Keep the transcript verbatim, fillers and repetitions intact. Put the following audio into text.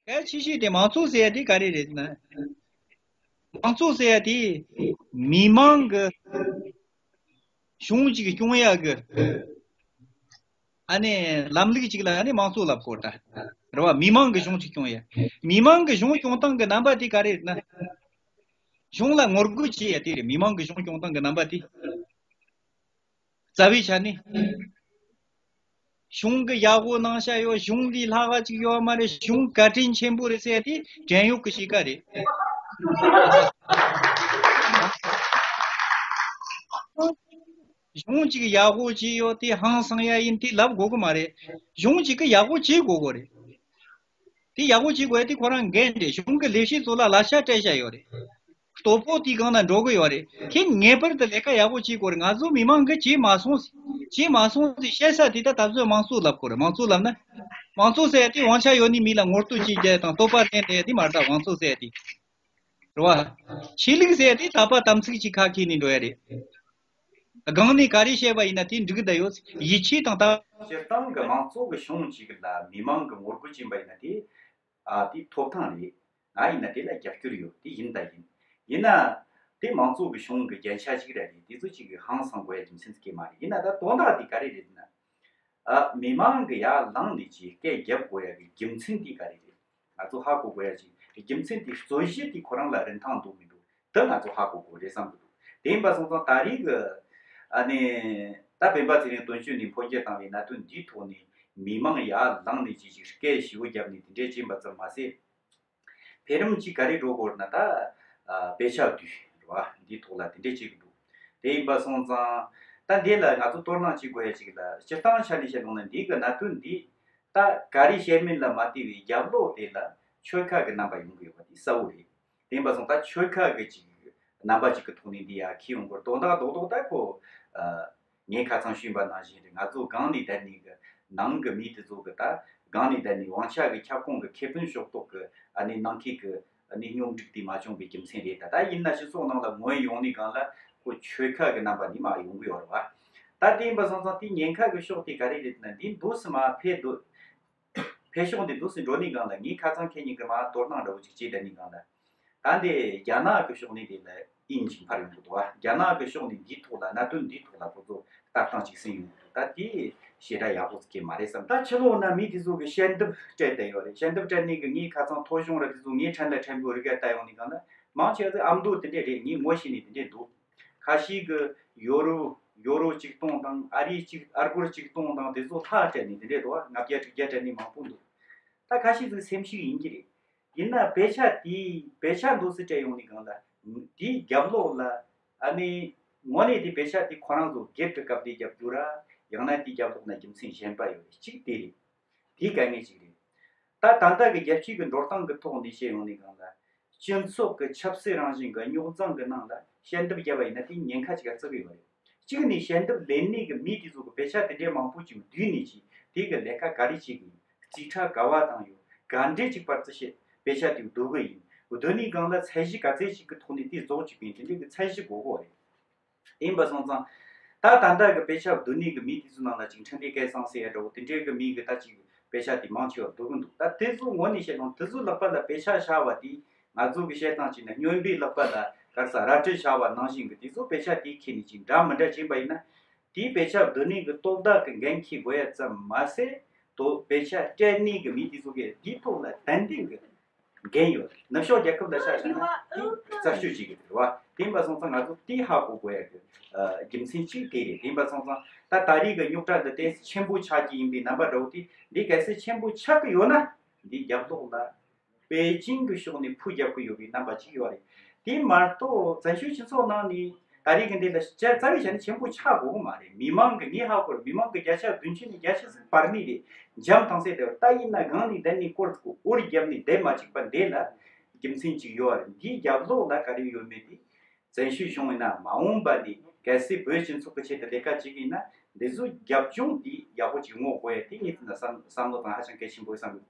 གལ་ཆེ་ཤོས་དེ་མང་གཙོ་ཟེར་ཡ་དེ་ག་རེ་རེད་ན། མང་གཙོ་ཟེར་ཡ་དེ་མི་མང་གི་གཞུང་གཅིག་སྐྱོང་ཡ་གི་ཨ་ནི་ལམ་ལུགས་གཅིག་ལ་ཨ་ནི་མང་གཙོ་ལབ་དགོས་ད། རེད་བ། མི་མང་གི་གཞུང་གཅིག་སྐྱོང་ཡ། མི་མང་གི་གཞུང་སྐྱོང་སྟངས་ཀྱི་རྣམ་པ་དེ་ག་རེ་རེད་ན། གཞུང་ལ་ངོ་རྒོལ་བྱེད་ཡ་དེ་རེད། མི་མང་གི་གཞུང་སྐྱོང་སྟངས་ཀྱི་རྣམ་པ་དེ། རྩ་བའི་ཆ་ནས། གཞུང་གི་ཡག་པོ་གནང་བྱ་ཡོད། གཞུང་ལས་ལྷག་ག་ཅིག་ཡོད་མ་རེད། གཞུང་བཀའ་དྲིན་ཆེན་པོ་རེད་ཟེར་ཡ་དེ་བྲན་གཡོག་གི་གཤིས་ཀ་རེད། གཞུང་གཅིག་ཡག་པོ་བྱས་ཡོད་དེ་ཧང་སང་ཡ་ཡིན་དེ་ལབ་དགོས་གི་མ་རེད། གཞུང་གཅིག་གི་ཡག་པོ་བྱེད་དགོས་གོ་རེད། དེ་ཡག་པོ་བྱེད་དགོས་ཡ་དེ་ཁོ་རང་འགན་རེད། གཞུང་གི་ལས་བྱེད་ཚོ་ལ་ལག་ཆ་སྤྲད་བྱ་ཡོད་རེད། སྟོབས་པོ་དེའི་སྒང་ན་འགྲོ་གི་ཡོད་རེད། ཁྱེད་ངེས་པར་དུ་ལས་ཀ་ཡག་པོ་བྱེད་དགོས་རེད། ང་ཚོ་མི་མང་གིས་བྱེད་མ་སོང་ཟེར། བྱེད་མ་སོང་ཟེར་བཤད་ས་དེ་ད་ད་གཟོད་དམངས་གཙོ་ལབ་དགོས་རེད། དམངས་གཙོ་ལབ་ན། དམངས་གཙོ་ཟེར་ཡ་དེ་དབང་ཆ་ཡོད་ནི་མི་ལ་ངོ་སྤྲོད་བྱེད་རྒྱུ་དང་སྟོབས་པ་ལྡན་བསྡད་ཡ་དེ་མ་རེད། ད་དབང་གཙོ་ཟེར་ཡ་དེ། རེད་བ། ཆོས་ལུགས་ཟེར་ཡ་དེ་ད་པ་དམ་ཚིག་ཅིག་ཁ་འཁྱེར་ནས་འགྲོ་ཡ་རེད། སྒང་ནས་ག་རེ་བཤད་པ་ཡིན་ན་དེ་འགྲིག་གི་ད་ཡོད། ཡིད་ཆེས་དང་ད། སྤྱིར་བཏང་གི་དམངས་གཙོ་གི་གཞུང་ཅིག་ལ་མི་མང་གི་ངོ་རྒོལ་བྱིན་པ་ཡིན་ན་དེ། ཨ། དེ་ཐོབ་ཐང་རེད། ང་ཡིན་ན་དེ་ལ་རྒྱབ་སྐྱོར་ཡོད། དེ་ཡིན་ད་ཡིན། ཡིན་ན། དེ་དམངས་གཙོ་གི་གཞུང་གི་རྒྱན་ཆ་ཞིག་ར་རེད། དེ་ཚོ་ཅིག་གི་ཧང་སང་དགོས་ཡ་རྒྱུ་མཚན་ཅིག་མ་རེད། ཡིན་ན་ད་དོན་དག་དེ་ག་རེ་རེད་ན། ཨ། མི་མང་གི་ཡར་ལངས་ནས་ཅིག་སྐད་རྒྱབ་དགོས་ཡ་གི་རྒྱུ་མཚན་དེ་ག་རེ་རེད། ང་ཚོ་ཧ་གོ་དགོས་ཡ་ཅིག་རྒྱུ་མཚན་དེ། རྩོད་གཞི་དེ་ཁོ་རང་ལ་རིན་ཐང་འདུག་མི་འདུག་དེ་ང་ཚོ་ཧ་གོ་དགོས་རེད་བསམ་གི་འདུག་དེ་ཡིན་པ་སོང་ཙང་ད་རེས་ཀྱི། ཨ་ནི། ད་སྤེན་པ་ཚེ་རིང་དོན་གཅོད་ནས་འཕོ་འགྱུར་བཏང་བའི་གནད་དོན་འདིའི་ཐོག་ནས་མི་མང་ཡར་ལངས་ནས་ཅིག་ཅིག་སྐད་ཞེ་པོ་བརྒྱབ་ནས་དེ་འདྲས་བྱས་པ་ཙམ་མ་ཟད། འཕེལ་རིམ་གཅིག་ག་རེ་འགྲོ་དགོས་ན་ད། ཨ། དཔེ་ཆ་བསྡུས་རེད་བ། འདིའི་ཐོག་ལ་དེ་འདྲས་བྱེད་གི་འདུག་དེ་ཡིན་པ་སོང་ཙང་། ད་འདི་ལ་ང་ཚོ་དོ་སྣང་བྱེད་དགོས་ཡ་ཅིག་ལ། སྤྱིར་བཏང་ཆ་ནས་བཤད་ཡོང་ན་འདི་གི་གནད་དོན་འདི། ད་ག་རེ་བཤད་མིན་ལ་མ་བལྟས་པའི་རྒྱབ་ལོགས་དེ་ལ་ཆོལ་ཁ་གི་རྣམ་པ་ཡོང་གི་ཡོད་པ་དེ་གསལ་བོ་རེད། དེ་ཡིན་པ་སོང་ད་ཆོལ་ཁ་གི་ཅིག་རྣམ་པ་ཅིག་གི་ཐོག་ནས་འདི་ཡར་འཁྱེར་ཡོང་དགོས། དོན་དག་རྡོག་རྡོག་ད་ཁོ། ཨ། ངས་ཁ་སང་ཞུས་པ་ནང་བཞིན་རེད། ང་ཚོ་སྒང་ནས་བསྡད་ནས་གི་ནང་གི་མི་དེ་ཚོ་གི་ད་སྒང་ནས་བསྡད་ནས་དབང་ཆ་གི་ཁྱབ་ཁོངས་གི་ཁེ་ཕན་ཕྱོགས་གཏོགས་གི་ཨ་ནི་གནང་མཁན་གི་ཨ་ནི་སྙོམས་སྒྲིག་དེ་མ་བྱུང་བའི་རྒྱུ་མཚན་རེད། ད་ད་ཡིན་ན་སྤྱི་ཚོགས་ནང་ལ་ངོས་ཡོང་ནས་སྒང་ལ་ཁོ་ཆོལ་ཁ་གི་རྣམ་པ་ནི་མར་ཡོང་གི་ཡོད་རེད་བ། ད་དེ་ཡིན་པ་སོང་ཙང་དེ་ཉེན་ཁ་གི་ཕྱོགས་དེ་ག་རེ་རེད་ན། འདི་འདུག་སེ་མར་འཕེལ་འདུག་འཕེལ་ཕྱོགས་འདི་འདུག་སེ་འགྲོ་ནས་སྒང་ལ་ངས་ཁ་སང་ཁེ་ཉིན་གི་མར་དོ་སྣང་འདྲ་བོ་ཅིག་བྱས་བསྡད་ནས་སྒང་ལ། ད་འདི་རྒྱ་ནག་གི་ཕྱོགས་ནས་དེ་ལ་དབྱིན་ཇི་འཕར་ཡོང་གི་འདུག་བ། རྒྱ་ནག་གི་ཕྱོགས་ནས་འདིའི་ཐོག་ལ་གནད་དོན་འདིའི་ཐོག་ལ་ཁོ་ཚོ་ལྟ་སྟངས་ཅིག་ཟིན་ཡོང་གི་འདུག་ད་དེ་ཞེ་དྲག་ཡག་པོ་ཟིག་གི་མ་རེད་བསམ། ད་ཕྱི་ལོགས་ན་མི་དེ་ཚོ་གི་ཞལ་འདེབས་སྤྲད་བསྡད་ཡོད་རེད། ཞལ་འདེབས་སྤྲད་ནས་གི་ངས་ཁ་སང་ཐོ་གཞུང་ར་དེ་ཚོ་ངས་ཕྲན་ལ་ཕྲན་བུ་རི་ག་ལྟ་ཡོང་ནས་སྒང་ལ་མང་ཆེ་བ་ཚོས་ཨ་མདོ་དེ་འདྲས་རེད། ངས་ངོ་ཤེས་ནས་དེ་འདྲས་འདུག་ཁ་ཤས་ཀྱིས་ཡོ་རོ་ཡོ་རོ་གཅིག་སྟོང་དང་ཨ་རི་གཅིག་ཨ་སྒོར་གཅིག་སྟོང་དང་དེ་ཚོ་ལྷག་སྤྲད་ནས་དེ་འདྲས་འདུག་ལྔ་བརྒྱ་དྲུག་བརྒྱ་སྤྲད་ནས་མང་པོ་འདུག་ད་ཁ་ཤས་ཚོའི་སེམས་ཤུགས་ཡིན་གྱི་རེད། ཡིན་ན་དཔེ་ཆ་དེ་དཔེ་ཆ་འདུག་སེ་སྤྲད་ཡོང་ནས་སྒང་ལ་དེའི་རྒྱབ་ལོགས་ལ་ཨ་ནི་དངོས་གནས་དེ་དཔེ་ཆ་དེ་ཁོ་རང་ཚོ་སྒེར་གྱི་སྐབས་དེ་རྒྱབ་རྒྱུ་ར། ཡང་ན་དེའི་རྒྱབ་ལོགས་ན་རྒྱུ་མཚན་གཞན་པ་ཡོད་རེད། གཅིག་དེ་རེད། དེ་དཀའ་ངལ་ཅིག་རེད། ད་ད་ལྟ་གི་རྒྱལ་སྤྱིའི་གི་འགྲོ་སྟངས་ཀྱི་ཐོག་ནས་བཤད་ཡོང་ནས་སྒང་ལ། སྤྱི་ཚོགས་ཀྱི་ཆབ་སྲིད་རང་བཞིན་གྱི་རྙོག་འཛིང་གི་ནང་ལ་ཞལ་འདེབས་བརྒྱབ་པ་ཡིན་ན་དེ་ཉེན་ཁ་ཅིག་ག་བརྩི་གི་ཡོད་རེད། གཅིག་ནས་ཞལ་འདེབས་ལེན་ནས་གི་མི་དེ་ཚོ་གི་དཔེ་ཆ་དེ་འདྲའི་མང་པོ་ཅིག་བསྡུས་ནས་ཅིག་དེ་གི་ལས་ཀ་ག་རེ་བྱེད་གི་ཡིན། རྩིས་ཁྲ་ག་བ་བཏང་ཡོད། ག་འདྲས་ཅིག་པར་རྩིས་བྱེད། དཔེ་ཆ་དེ་བསྡུ་གི་ཡིན། བསྡུ་ནས་སྒང་ལ་ཚད་གཞི་ག་ཚད་ཅིག་གི་ཐོག་ནས་དེ་རྫོགས་བཅུག་གི་ཡིན། དེ་འདྲའི་གི་ཚད་གཞི་དགོས་གོ་རེད། ཡིན་པ་སོང་ཙང་། ད་ད་ལྟ་གི་དཔེ་ཆ་བསྡུ་ནས་གི་མི་དེ་ཚོའི་ནང་ལ་ཅིག་འཕྲིན་ལས་སྐལ་བཟང་ཟེར་ཡ་འདྲ་བོ་དེ་འདྲའི་གི་མི་གི་ད་ཅིག་དཔེ་ཆ་དེ་མང་ཆེ་བ་བསྡུ་གི་འདུག་ད་དེ་ཚོ་ངོ་ནས་བཤད་དང་དེ་ཚོའི་ལག་པ་ལ་དཔེ་ཆ་བཞག་པ་དེ་ང་ཚོ་གི་བཤད་སྟངས་ཅིག་ན་སྨྱོན་པའི་ལག་པ་ལ་ག་རེ་ཟ་རལ་གྲི་བཞག་པ་ནང་བཞིན་གི་དེ་ཚོ་དཔེ་ཆ་དེ་ཁྱེར་ནས་ཅིག་འདྲ་མི་འདྲ་བྱས་པ་ཡིན་ན། དེའི་དཔེ་ཆ་བསྡུ་ནས་གི་དོ་བདག་གི་འགན་འཁྱེར་དགོས་ཡ་ཙམ་མ་ཟད། དོ་དཔེ་ཆ་སྤྲད་ནས་གི་མི་དེ་ཚོ་གི་དེའི་ཐོག་ལ་ཏན་ཏན་གི་འགན་ཡོད། ནུབ་ཕྱོགས་རྒྱལ་ཁབ་ལ་ཆ་བཞག་ན་དེ་རྩད་གཅོད་བྱེད་ཀྱི་འདུག་བ། དེ་ཡིན་པ་སོང་ཙང་ང་ཚོ་དེ་ཧ་གོ་དགོས་ཡ་གི་རྒྱུ་མཚན་གཅིག་དེ་རེད། དེ་ཡིན་པ་སོང་ཙང་ད་ད་རེས་ཀྱི་རྙོག་དྲ་འདི་ཏོག་ཙམ་ཆེན་པོ་ཆགས་ཀྱི་ཡིན་པའི་རྣམ་པ་འདྲ་བོ་དེ། འདི་གལ་སྲིད་ཆེན་པོ་ཆགས་ཀྱི་ཡོད་ན་འདི་རྒྱབ་ལོགས་ལ་པེ་ཅིང་གི་ཕྱོགས་ནས་ཕུ་རྒྱབ་ཀྱི་ཡོད་པའི་རྣམ་པ་གཅིག་ཡོད་རེད། དེ་མ་གཏོགས་བཙན་བྱོལ་སྤྱི་ཚོགས་ནང་ནས། ད་རེས་ཀྱི་འདི་ལ་བྱ་རྩ་བའི་ཆ་ནས་ཆེན་པོ་ཆགས་དགོས་ཀྱི་མ་རེད། མི་མང་གི་ངས་ཧ་གོ་རེད། མི་མང་གི་བརྒྱ་ཆ་བདུན་ཅུ་ནས་བརྒྱ་ཆ་ཟིག་བར་ནས་རེད། འཇམ་ཐང་སེ་དེ་བ་ད་ཡིན་ན་སྒང་ནས་བསྡད་ནས་སྐོར་ཟིག་འུར་བརྒྱབ་ནས་བསྡད་མ་བཅུག་པ་འདི་ལ་རྒྱུ་མཚན་ཅིག་ཡོད་རེད། འདིའི་རྒྱབ་ལོགས་ལ་ག་རེ་ཡོད་མེད་དེ་བཙན་བྱོལ་གཞུང་ཡིན་ན་མ་འོངས་པ་ནས་གལ་སྲིད་བོད་སྤྱི་ཚོགས་ཀྱི་ཆེད་དུ་ལས་ཀ་བྱེད་ཀྱི་ཡིན་ན་འདི་ཚོ་རྒྱབ་ལྗོངས་འདི་ཡག་པོ་ཅིག་ངོ་དགོས་ཡ་དེ་ངས་བལྟས་ན་བསམ་བསམ་བློ་བཏང་ཧ་ཅང་གལ་ཆེན་པོ་བསམ་གི།